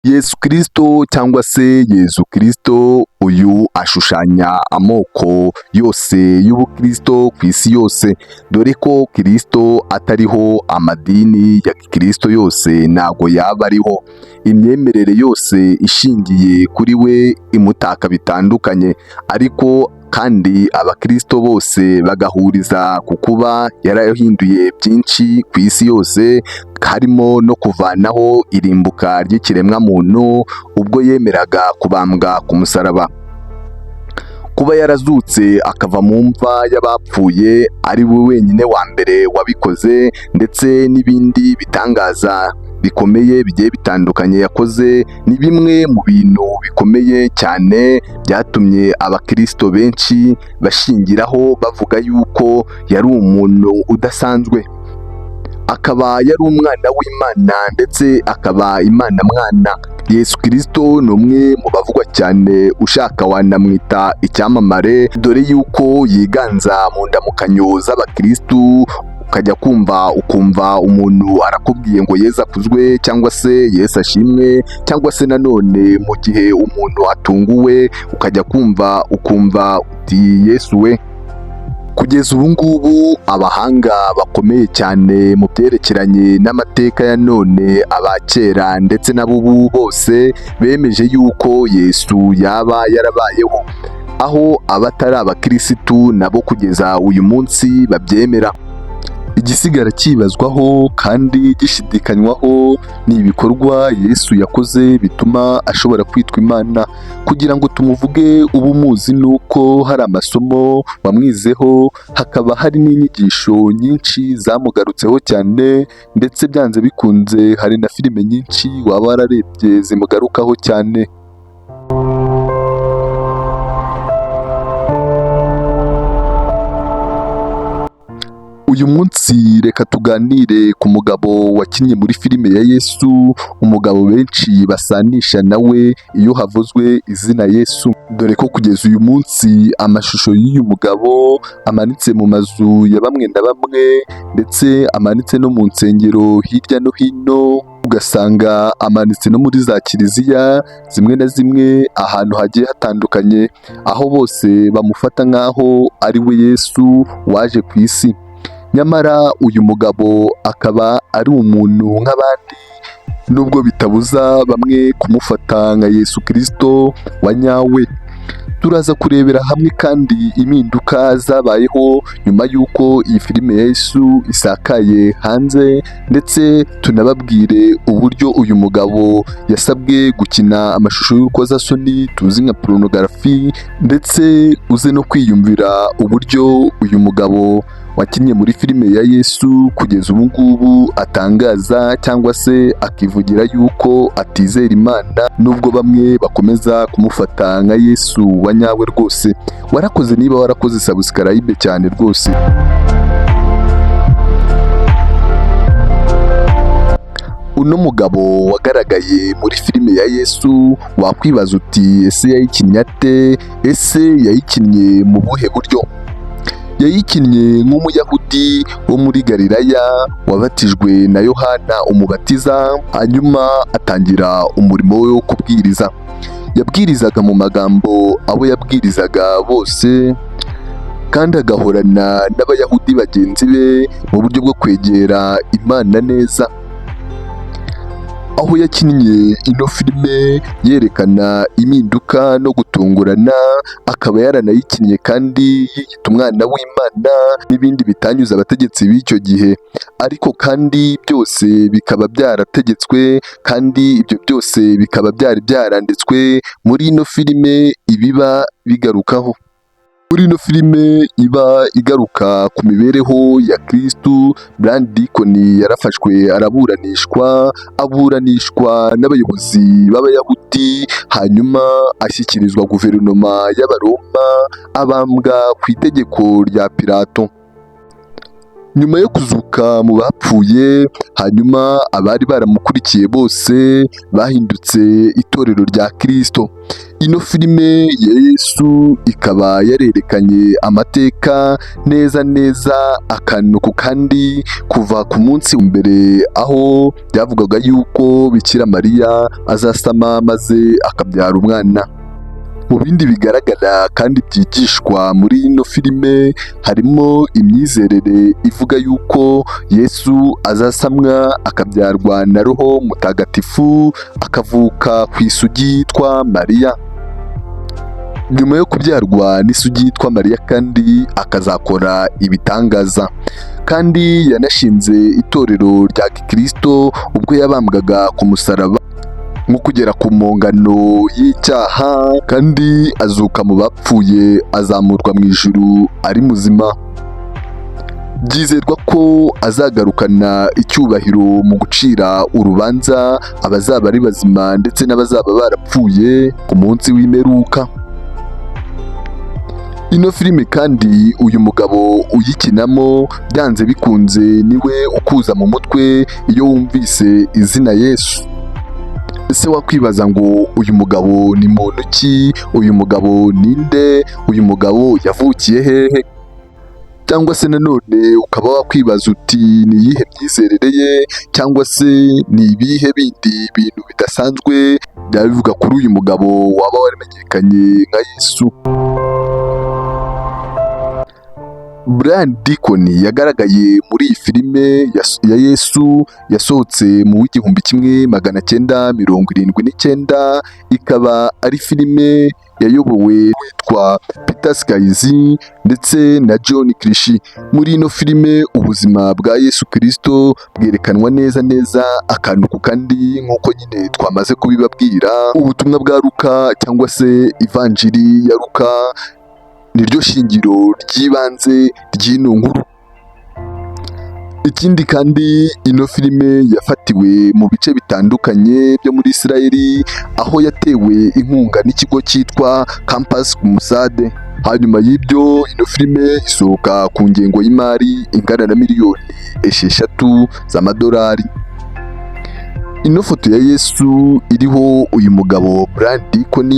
Yesu Kristo cyangwa se Yezu Kristo, uyu ashushanya amoko yose y'ubukristo ku isi yose, dore ko Kristo atariho amadini ya gikristo yose ntago yaba ariho. Imyemerere yose ishingiye kuri we imutaka bitandukanye, ariko kandi abakristo bose bagahuriza ku kuba yarahinduye byinshi ku isi yose, harimo no kuvanaho irimbuka ry'ikiremwamuntu ubwo yemeraga kubambwa ku musaraba. Kuba yarazutse akava mu mva y'abapfuye ari we wenyine wa mbere wabikoze, ndetse n'ibindi bitangaza bikomeye bigiye bitandukanye yakoze, ni bimwe mu bintu bikomeye cyane byatumye abakristo benshi bashingiraho bavuga yuko yari umuntu udasanzwe, akaba yari umwana w'Imana ndetse akaba Imana mwana. Yesu Kristo ni umwe mu bavugwa cyane, ushaka wanamwita icyamamare, dore yuko yiganza mu ndamukanyo z'abakristu, ukajya kumva ukumva umuntu arakubwiye ngo Yesu akuzwe cyangwa se Yesu ashimwe, cyangwa se nanone mu gihe umuntu atunguwe ukajya kumva ukumva uti Yesu we. Kugeza ubu ngubu abahanga bakomeye cyane mu byerekeranye n'amateka ya none, aba kera ndetse n'abubu bose bemeje yuko Yesu yaba yarabayeho, aho abatari abakirisitu nabo kugeza uyu munsi babyemera. Igisigara cyibazwaho kandi gishidikanywaho ni ibikorwa Yesu yakoze bituma ashobora kwitwa Imana. Kugira ngo tumuvuge uba umuzi nuko hari amasomo wamwizeho, hakaba hari n'inyigisho nyinshi zamugarutseho cyane, ndetse byanze bikunze hari na filime nyinshi waba wararebye zimugarukaho cyane. Uyu munsi reka tuganire ku mugabo wakinnye muri filime ya Yesu, umugabo benshi basanisha nawe iyo havuzwe izina Yesu, dore ko kugeza uyu munsi amashusho y'uyu mugabo amanitse mu mazu ya bamwe na bamwe, ndetse amanitse no mu nsengero hirya no hino, ugasanga amanitse no muri za kiliziya zimwe na zimwe ahantu hagiye hatandukanye, aho bose bamufata nk'aho ari we Yesu waje ku isi. Nyamara uyu mugabo akaba ari umuntu nk'abandi, nubwo bitabuza bamwe kumufata nka Yesu Kristo wa nyawe. Turaza kurebera hamwe kandi impinduka zabayeho nyuma y'uko iyi filime ya Yesu isakaye hanze, ndetse tunababwire uburyo uyu mugabo yasabwe gukina amashusho y'urukozasoni tuzi nka porunogarafi, ndetse uze no kwiyumvira uburyo uyu mugabo wakinnye muri filime ya Yesu kugeza ubu ngubu atangaza cyangwa se akivugira yuko atizera Imana, nubwo bamwe bakomeza kumufata nka Yesu wa nyawe rwose. Warakoze niba warakoze subscribe cyane rwose. Uno mugabo wagaragaye muri filime ya Yesu, wakwibaza uti ese yayikinnye ate? Ese yayikinnye mu buhe buryo? Yayikinnye nk'umuyahudi wo muri Galilaya wabatijwe na Yohana umubatiza, hanyuma atangira umurimo we wo kubwiriza. Yabwirizaga mu magambo abo yabwirizaga bose, kandi agahorana n'abayahudi bagenzi be mu buryo bwo kwegera Imana neza. Aho yakinnye ino filime yerekana impinduka no gutungurana, akaba yaranayikinnye kandi yiyita umwana w'Imana n'ibindi bitanyuze abategetsi b'icyo gihe, ariko kandi byose bikaba byarategetswe, kandi ibyo byose bikaba byari byaranditswe muri ino filime ibiba bigarukaho. Muri ino filime iba igaruka ku mibereho ya Kristu, Brand Deacon yarafashwe araburanishwa, aburanishwa n'abayobozi b'Abayahudi, hanyuma ashyikirizwa guverinoma y'Abaroma, abambwa ku itegeko rya Pilato. Nyuma yo kuzuka mu bapfuye, hanyuma abari baramukurikiye bose bahindutse itorero rya Kristo. Ino filime ya Yesu ikaba yarerekanye amateka neza neza, akantu ku kandi, kuva ku munsi mbere aho byavugaga yuko Bikira Mariya azasama maze akabyara umwana. Mu bindi bigaragara kandi byigishwa muri ino filime harimo imyizerere ivuga yuko Yesu azasamwa akabyarwa na Roho Mutagatifu, akavuka ku isugi yitwa Mariya. Nyuma yo kubyarwa n'isugi yitwa Mariya kandi akazakora ibitangaza. Kandi yanashinze itorero rya Gikristo ubwo yabambwaga ku musaraba nko kugera ku mpongano y'icyaha, kandi azuka mu bapfuye, azamurwa mu ijuru ari muzima. Byizerwa ko azagarukana icyubahiro mu gucira urubanza abazaba ari bazima ndetse n'abazaba barapfuye ku munsi w'imperuka. Ino filime kandi uyu mugabo uyikinamo byanze bikunze niwe ukuza mu mutwe iyo wumvise izina Yesu. Ese wakwibaza ngo uyu mugabo ni muntu ki? Uyu mugabo ninde? Uyu mugabo yavukiye hehe? Cyangwa se nanone ukaba wakwibaza uti ni iyihe myizerere ye, cyangwa se ni ibihe bindi bintu bidasanzwe byaba bivuga kuri uyu mugabo waba waramenyekanye nka Yesu? Brian Deacon yagaragaye muri iyi filime ya Yesu yasohotse mu w'1979, ikaba ari filime yayobowe witwa Peter Scazzini ndetse na John Krish. Muri ino filime ubuzima bwa Yesu Kristo bwerekanwa neza neza akantu ku kandi, nk'uko nyine twamaze kubibabwira. Ubutumwa bwa Luka cyangwa se Ivanjiri ya Luka niryo shingiro ry'ibanze ry'ino nkuru. Ikindi kandi ino filime yafatiwe mu bice bitandukanye byo muri Isirayeli, aho yatewe inkunga n'ikigo cyitwa Campus Musade. Hanyuma y'ibyo ino filime isohoka ku ngengo y'imari ingana na miliyoni 6 z'amadolari. Ino foto ya Yesu iriho uyu mugabo Brian Deacon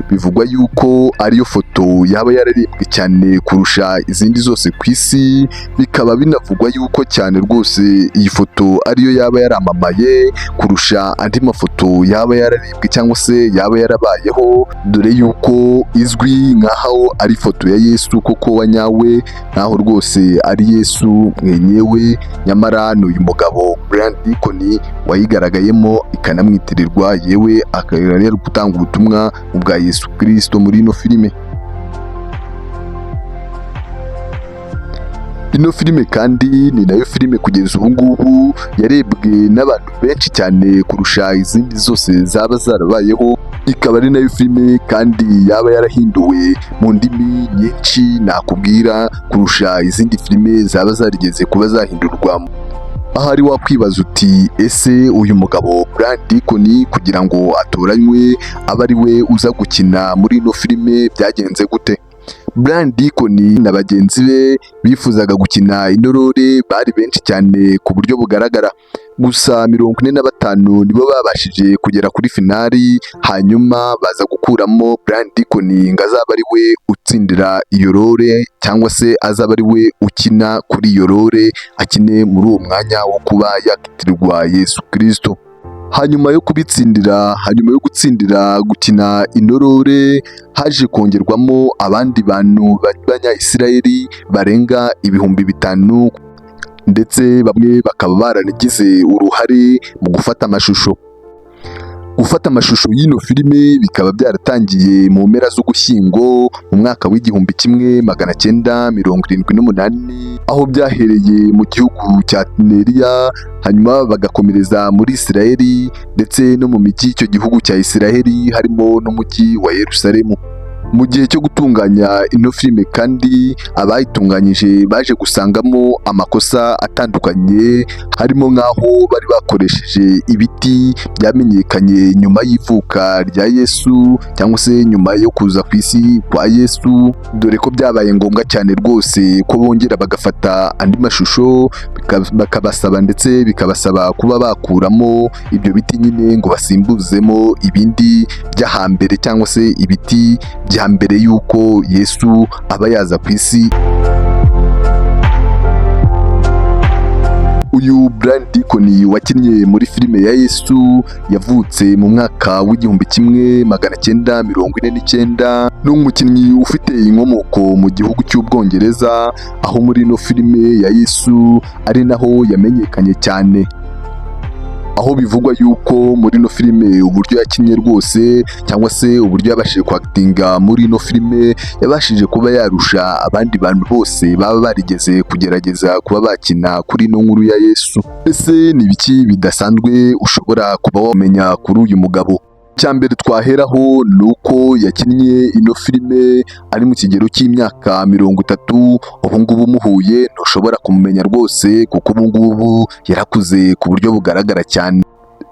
bivugwa yuko ariyo foto yaba yararebwe cyane kurusha izindi zose ku isi, bikaba binavugwa yuko cyane rwose iyi foto ariyo yaba yaramamaye kurusha andi mafoto yaba yararebwe cyangwa se yaba yarabayeho, dore yuko izwi nk'aho ari ifoto ya Yesu koko wa nyawe, nkaho rwose ari Yesu mwenyewe, nyamara ni uyu mugabo Brian Deacon wayigaragayemo ikanamwitirirwa, yewe akaba yari gutanga ubutumwa bwa Yesu Kristo muri ino filime. Ino filime kandi ni nayo filime kugeza ubu ngubu yarebwe n'abantu benshi cyane kurusha izindi zose zaba zarabayeho, ikaba ari nayo filime kandi yaba yarahinduwe mu ndimi nyinshi nakubwira kurusha izindi filime zaba zarigeze kuba zahindurwa. Ahari wakwibaza uti ese uyu mugabo Brian Deacon kugira ngo atoranywe abe ari we uza gukina muri ino filime byagenze gute? Brian Deacon na bagenzi be bifuzaga gukina ino role bari benshi cyane ku buryo bugaragara, gusa 45 nibo babashije kugera kuri finali, hanyuma baza gukuramo Brian Deacon ngo azabe ari we utsindira iyo role cyangwa se azaba ari we ukina kuri iyo role, akine muri uwo mwanya wo kuba yakitirirwa Yesu Kristo. Hanyuma yo kubitsindira, hanyuma yo gutsindira gukina ino role, haje kongerwamo abandi bantu b'Abanya-Isirayeli barenga 5000, ndetse bamwe bakaba baranagize uruhare mu gufata amashusho. Gufata amashusho y'ino filime bikaba byaratangiye mu mpera z'Ugushyingo mu mwaka w'1978, aho byahereye mu gihugu cya Tunisia, hanyuma bagakomereza muri Isirayeli ndetse no mu mijyi y'icyo gihugu cya Isirayeli harimo n'umujyi wa Yerusalemu. Mu gihe cyo gutunganya ino filime kandi, abayitunganyije baje gusangamo amakosa atandukanye, harimo nk'aho bari bakoresheje ibiti byamenyekanye nyuma y'ivuka rya Yesu cyangwa se nyuma yo kuza ku isi kwa Yesu, dore ko byabaye ngombwa cyane rwose ko bongera bagafata andi mashusho, bakabasaba ndetse bikabasaba kuba bakuramo ibyo biti nyine ngo basimbuzemo ibindi by'ahambere cyangwa se ibiti bya mbere y'uko Yesu aba yaza ku isi. Uyu Brian Deacon wakinnye muri filime ya Yesu yavutse mu mwaka w'1949, ni umukinnyi ufite inkomoko mu gihugu cy'Ubwongereza, aho muri ino filime ya Yesu ari naho yamenyekanye cyane, aho bivugwa yuko muri ino filime uburyo yakinnye rwose cyangwa se uburyo yabashije kwakitinga muri ino filime, yabashije kuba yarusha abandi bantu bose baba barigeze kugerageza kuba bakina kuri ino nkuru ya Yesu. Ese ni ibiki bidasanzwe ushobora kuba wamenya kuri uyu mugabo? Icya mbere twaheraho ni uko yakinnye ino filime ari mu kigero cy'imyaka 30. Ubu ngubu muhuye ntushobora kumumenya rwose, kuko ubu ngubu yarakuze ku buryo bugaragara cyane.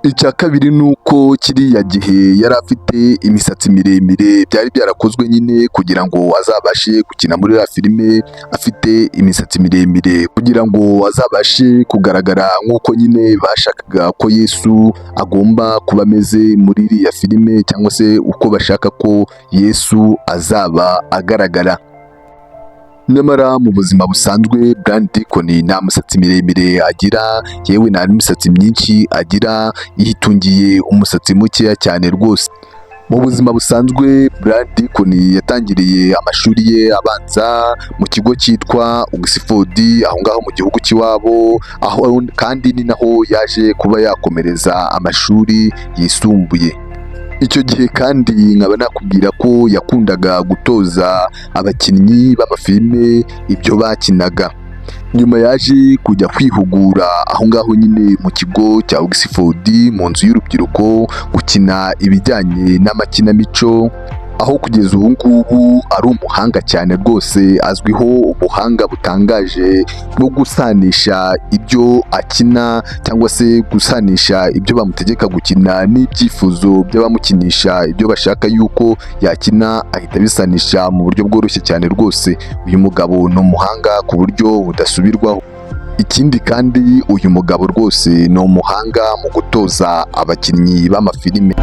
Icya kabiri ni uko kiriya gihe yari afite imisatsi miremire, byari byarakozwe nyine kugira ngo azabashe gukina muri iriya filime afite imisatsi miremire, kugira ngo azabashe kugaragara nk'uko nyine bashakaga ko Yesu agomba kuba ameze muri iriya filime, cyangwa se uko bashaka ko Yesu azaba agaragara. Nyamara mu buzima busanzwe Brian Deacon nta musatsi miremire agira, yewe nta n'imisatsi myinshi agira, yitungiye umusatsi mukeya cyane rwose. Mu buzima busanzwe Brian Deacon yatangiriye amashuri ye abanza mu kigo cyitwa Oxford, aho ngaho mu gihugu cy'iwabo, aho kandi ni naho yaje kuba yakomereza amashuri yisumbuye. Icyo gihe kandi nkaba nakubwira ko yakundaga gutoza abakinnyi b'amafilime ibyo bakinaga. Nyuma yaje kujya kwihugura aho ngaho nyine mu kigo cya Oxford mu nzu y'urubyiruko, gukina ibijyanye n'amakinamico, aho kugeza ubu ngubu ari umuhanga cyane rwose, azwiho ubuhanga butangaje bwo gusanisha ibyo akina cyangwa se gusanisha ibyo bamutegeka gukina n'ibyifuzo by'abamukinisha, ibyo bashaka yuko yakina ahita abisanisha mu buryo bworoshye cyane rwose. Uyu mugabo ni umuhanga ku buryo budasubirwaho. Ikindi kandi uyu mugabo rwose ni umuhanga mu gutoza abakinnyi b'amafilime.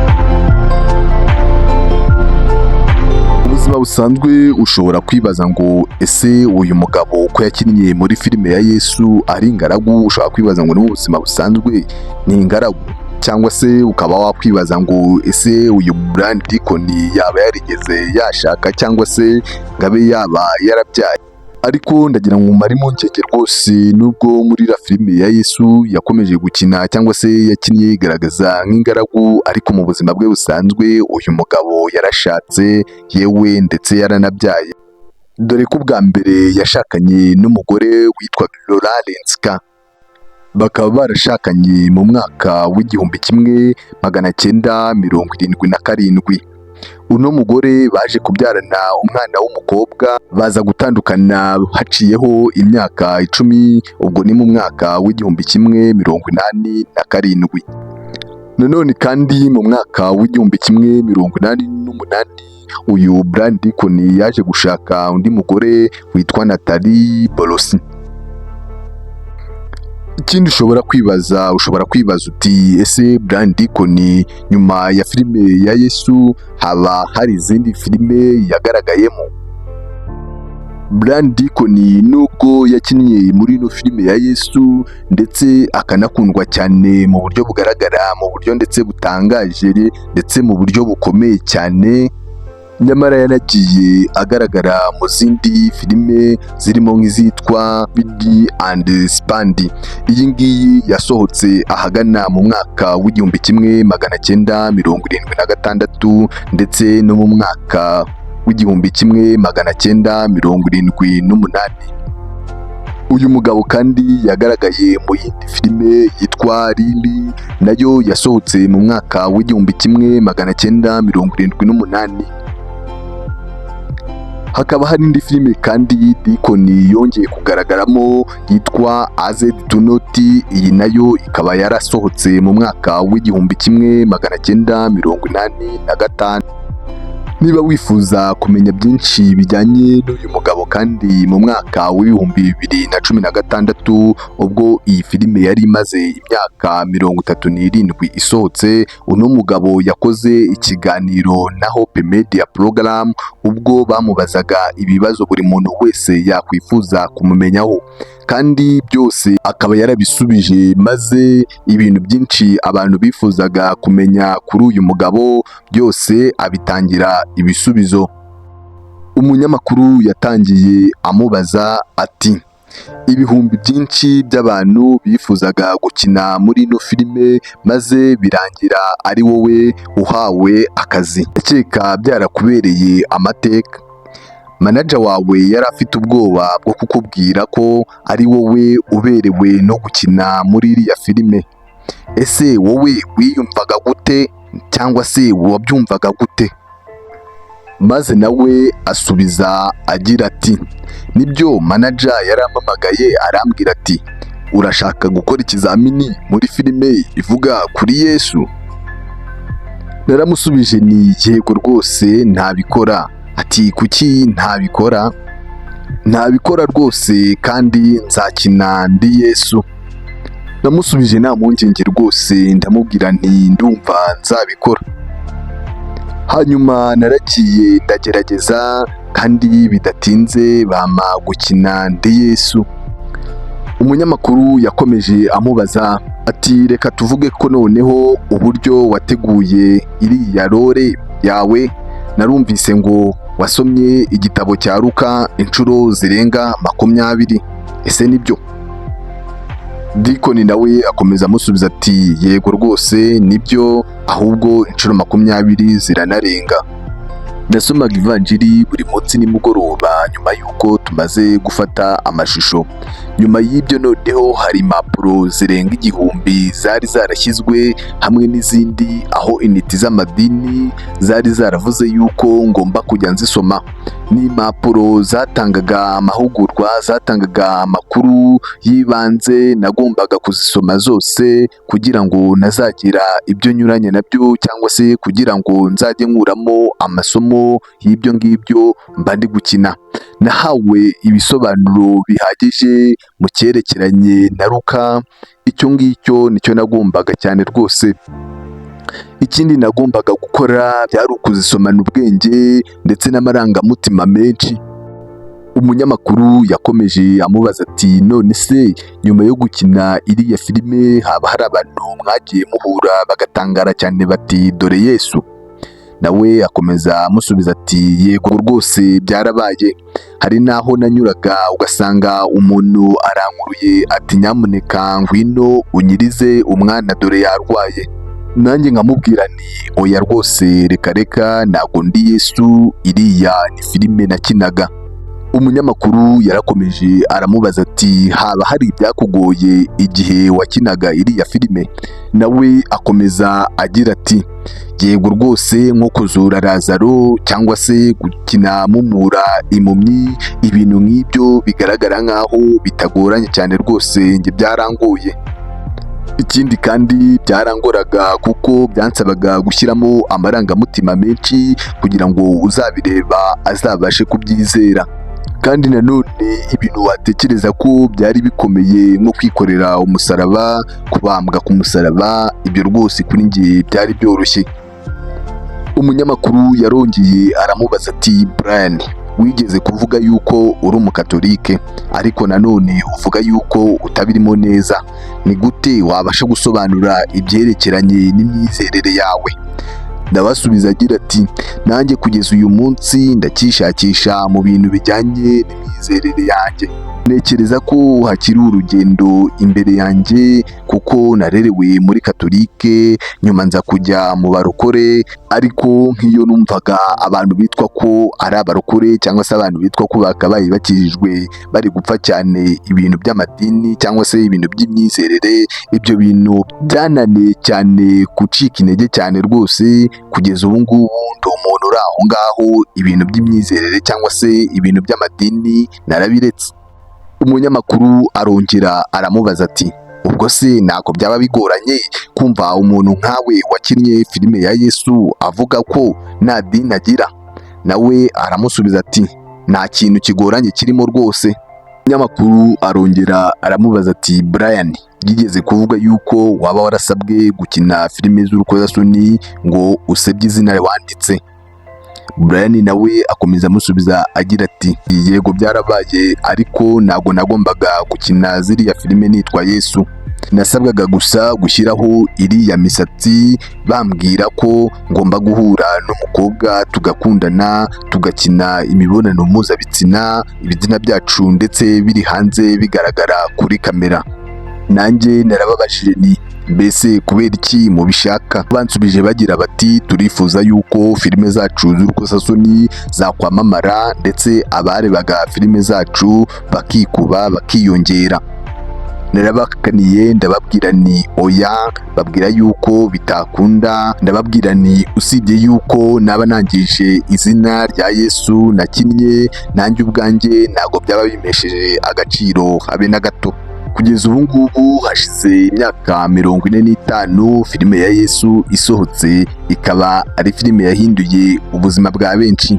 Ubuzima busanzwe ushobora kwibaza ngo ese uyu mugabo ko yakinnye muri filime ya Yesu ari ingaragu, ushobora kwibaza ngo ni mu buzima busanzwe ni ingaragu, cyangwa se ukaba wakwibaza ngo ese uyu Brian Deacon yaba yarigeze yashaka cyangwa se ngo abe yaba yarabyaye. Ariko ndagira ngo mumare impungenge rwose, nubwo muri iriya filime ya Yesu yakomeje gukina cyangwa se yakinnye yigaragaza nk'ingaragu, ariko mu buzima bwe busanzwe uyu mugabo yarashatse, yewe ndetse yaranabyaye, dore ko ubwa mbere yashakanye n'umugore witwa Laura Lenska, bakaba barashakanye mu mwaka w'1977. Uno mugore baje kubyarana umwana w'umukobwa, baza gutandukana haciyeho imyaka 10, ubwo ni mu mwaka w'1987. Nanone kandi mu mwaka w'1988 uyu Brian Deacon yaje gushaka undi mugore witwa Natalie Borosi. Ikindi ushobora kwibaza, ushobora kwibaza uti ese Brian Deacon nyuma ya filime ya Yesu haba hari izindi filime yagaragayemo? Brian Deacon nubwo yakinnye muri ino filime ya Yesu ndetse akanakundwa cyane mu buryo bugaragara, mu buryo ndetse butangaje ndetse mu buryo bukomeye cyane, nyamara yanagiye agaragara mu zindi filime zirimo nk'izitwa Bidi and Spandi. Iyi ngiyi yasohotse ahagana mu mwaka w'1976 ndetse no mu mwaka w'1978. Uyu mugabo kandi yagaragaye mu yindi filime yitwa Rimbi, nayo yasohotse mu mwaka w'1978. Hakaba hari indi filime kandi Deacon yongeye kugaragaramo yitwa Azed to Not. Iyi nayo ikaba yarasohotse mu mwaka w'1985. Niba wifuza kumenya byinshi bijyanye n'uyu mugabo kandi, mu mwaka w'2016, ubwo iyi filime yari imaze imyaka 37 isohotse, uno mugabo yakoze ikiganiro na Hope Media Program, ubwo bamubazaga ibibazo buri muntu wese yakwifuza kumumenyaho, kandi byose akaba yarabisubije, maze ibintu byinshi abantu bifuzaga kumenya kuri uyu mugabo byose abitangira ibisubizo. Umunyamakuru yatangiye amubaza ati: "Ibihumbi byinshi by'abantu bifuzaga gukina muri ino filime, maze birangira ari wowe uhawe akazi. Ndakeka byarakubereye amateka. Manager wawe yari afite ubwoba bwo kukubwira ko ari wowe uberewe no gukina muri iriya filime. Ese wowe wiyumvaga gute, cyangwa se wabyumvaga gute?" Maze nawe asubiza agira ati: "Nibyo, manager yarampamagaye arambwira ati: 'Urashaka gukora ikizamini muri filime ivuga kuri Yesu?' Naramusubije ni yego rwose ntabikora. Ati: 'Kuki ntabikora?' Ntabikora rwose, kandi nzakina ndi Yesu. Namusubije nta mpungenge rwose, ndamubwira nti ndumva nzabikora. Hanyuma naragiye ndagerageza, kandi bidatinze bampa gukina ndi Yesu." Umunyamakuru yakomeje amubaza ati: "Reka tuvuge ko noneho uburyo wateguye iriya role yawe, narumvise ngo wasomye igitabo cya Luka inshuro zirenga 20. Ese nibyo?" Deacon nawe akomeza amusubiza ati: "Yego rwose nibyo, ahubwo inshuro 20 ziranarenga. Nasomaga ivanjiri buri munsi nimugoroba nyuma y'uko tumaze gufata amashusho. Nyuma y'ibyo noneho hari impapuro zirenga 1000 zari zarashyizwe hamwe n'izindi, aho intiti z'amadini zari zaravuze yuko ngomba kujya nzisoma. Ni impapuro zatangaga amahugurwa, zatangaga amakuru y'ibanze. Nagombaga kuzisoma zose kugira ngo nazagira ibyo nyuranya nabyo, cyangwa se kugira ngo nzajye nkuramo amasomo y'ibyo ngibyo mba ndi gukina. Nahawe ibisobanuro bihagije mu cyerekeranye na Luka. Icyo ngicyo nicyo nagombaga cyane rwose. Ikindi nagombaga gukora byari ukuzisomana ubwenge ndetse n'amarangamutima menshi." Umunyamakuru yakomeje amubaza ati: "None se nyuma yo gukina iriya filime, haba hari abantu mwagiye muhura bagatangara cyane bati: 'Dore Yesu'?" Nawe akomeza amusubiza ati: "Yego rwose byarabaye. Hari n'aho nanyuraga ugasanga umuntu arankuruye ati: 'Nyamuneka ngwino unyirize umwana, dore yarwaye.' Nanjye nkamubwira nti: 'Oya rwose, reka reka, ntabwo ndi Yesu, iriya ni filime nakinaga.'" Umunyamakuru yarakomeje aramubaza ati: "Haba hari ibyakugoye igihe wakinaga iriya filime?" Nawe akomeza agira ati: "Yego rwose, nko kuzura Lazaro cyangwa se gukina mumura impumyi, ibintu nk'ibyo bigaragara nk'aho bitagoranye cyane, rwose njye byarangoye. Ikindi kandi byarangoraga kuko byansabaga gushyiramo amarangamutima menshi kugira ngo uzabireba azabashe kubyizera. Kandi nanone ibintu watekereza ko byari bikomeye, nko kwikorera umusaraba, kubambwa ku musaraba, ibyo rwose kuri njye byari byoroshye." Umunyamakuru yarongeye aramubaza ati: "Brian, wigeze kuvuga yuko uri umukatolike, ariko nanone uvuga yuko utabirimo neza. Ni gute wabasha gusobanura ibyerekeranye n'imyizerere yawe?" Ndabasubiza agira ati: 'Nanjye kugeza uyu munsi ndacyishakisha mu bintu bijyanye n'imyizerere yanjye.'" Ntekereza ko hakiri urugendo imbere yanjye, kuko narerewe muri Katolike, nyuma nza kujya mu barokore. Ariko nk'iyo numvaga abantu bitwa ko ari abarokore cyangwa se abantu bitwa ko bakabaye bakijijwe bari gupfa cyane ibintu by'amadini cyangwa se ibintu by'imyizerere, ibyo bintu byananiye cyane gucika intege cyane rwose. Kugeza ubu ngubu ndi umuntu uri aho ngaho, ibintu by'imyizerere cyangwa se ibintu by'amadini narabiretse. Umunyamakuru arongera aramubaza ati: "Ubwo se ntabwo byaba bigoranye kumva umuntu nkawe wakinnye filime ya Yesu avuga ko nta dini agira?" Nawe aramusubiza ati: "Nta kintu kigoranye kirimo rwose." Umunyamakuru arongera aramubaza ati: "Brian, byigeze kuvuga yuko waba warasabwe gukina filime z'urukozasoni ngo usebye izina wanditse." Brian nawe akomeza amusubiza agira ati: "Yego, byarabaye, ariko ntabwo nagombaga gukina ziriya filime nitwa Yesu. Nasabwaga gusa gushyiraho iriya misatsi, bambwira ko ngomba guhura n'umukobwa tugakundana, tugakina imibonano mpuzabitsina, ibitsina byacu ndetse biri hanze bigaragara kuri kamera. Nanjye narababajije ni mbese kubera iki mubishaka? Bansubije bagira bati: 'Turifuza yuko filime zacu z'urukozasoni zakwamamara, ndetse abarebaga filime zacu bakikuba bakiyongera.' Narabakaniye, ndababwira ni oya, babwira yuko bitakunda. Ndababwira ni usibye yuko naba nangije izina rya Yesu nakinnye, nanjye ubwanjye ntabwo byaba bimpesheje agaciro habe na gato." Kugeza ubu ngubu hashize imyaka 45 filime ya Yesu isohotse, ikaba ari filime yahinduye ubuzima bwa benshi,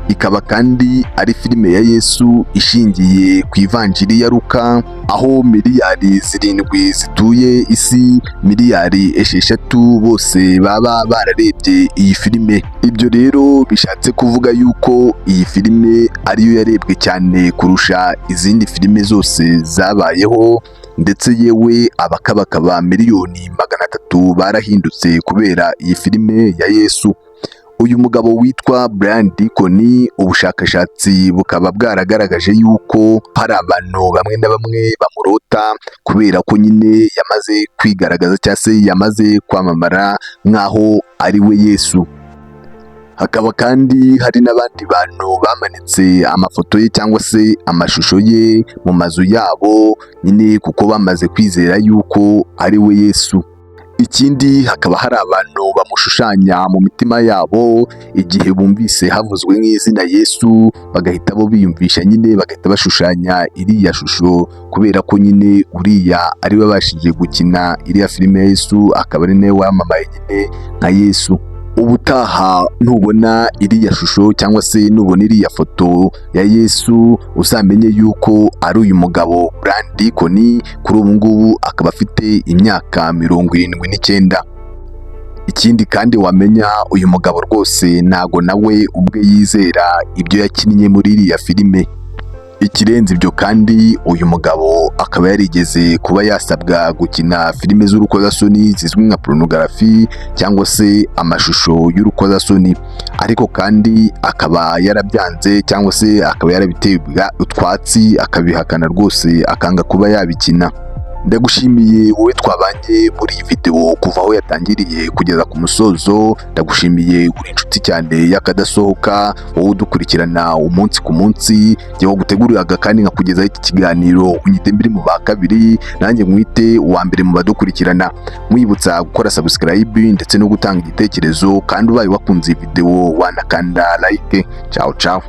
ikaba kandi ari filime ya Yesu ishingiye ku ivanjiri ya Luka, aho miliyari 7 zituye isi, miliyari 6 bose baba bararebye iyi filime. Ibyo rero bishatse kuvuga yuko iyi filime ariyo yarebwe cyane kurusha izindi filime zose zabayeho, ndetse yewe abakabakaba miliyoni 300 barahindutse kubera iyi filime ya Yesu. Uyu mugabo witwa Brian Deacon, ubushakashatsi bukaba bwaragaragaje yuko hari abantu bamwe na bamwe bamurota, kubera ko nyine yamaze kwigaragaza cyangwa se yamaze kwamamara nk'aho ari we Yesu. Hakaba kandi hari n'abandi bantu bamanitse amafoto ye cyangwa se amashusho ye mu mazu yabo nyine, kuko bamaze kwizera yuko ari we Yesu. Ikindi, hakaba hari abantu bamushushanya mu mitima yabo, igihe bumvise havuzwe nk'izina Yesu bagahita bo biyumvisha nyine, bagahita bashushanya iriya shusho, kubera ko nyine uriya ari we wabashije gukina iriya filime ya Yesu, akaba ari nawe wamamaye nyine nka Yesu. Ubutaha nubona iriya shusho cyangwa se nubona iriya foto ya Yesu, uzamenye yuko ari uyu mugabo Brian Deacon. Kuri ubu ngubu akaba afite imyaka 79. Ikindi kandi wamenya, uyu mugabo rwose ntago nawe ubwe yizera ibyo yakinnye muri iriya filime. Ikirenze ibyo kandi, uyu mugabo akaba yarigeze kuba yasabwa gukina filime z'urukozasoni zizwi nka porunogarafi cyangwa se amashusho y'urukozasoni, ariko kandi akaba yarabyanze cyangwa se akaba yarabitebwa utwatsi, akabihakana rwose, akanga kuba yabikina. Ndagushimiye wowe twabanye muri iyi video kuva aho yatangiriye kugeza ku musozo. Ndagushimiye, uri inshuti cyane y'akadasohoka, wowe udukurikirana umunsi ku munsi. Jye waguteguriraga kandi nkakugezaho iki kiganiro unyite mbiri mu ba kabiri, nanjye nkwite uwa mbere mu badukurikirana. Mwibutsa gukora subscribe ndetse no gutanga igitekerezo, kandi ubaye wakunze iyi video wanakanda like. Ciao ciao.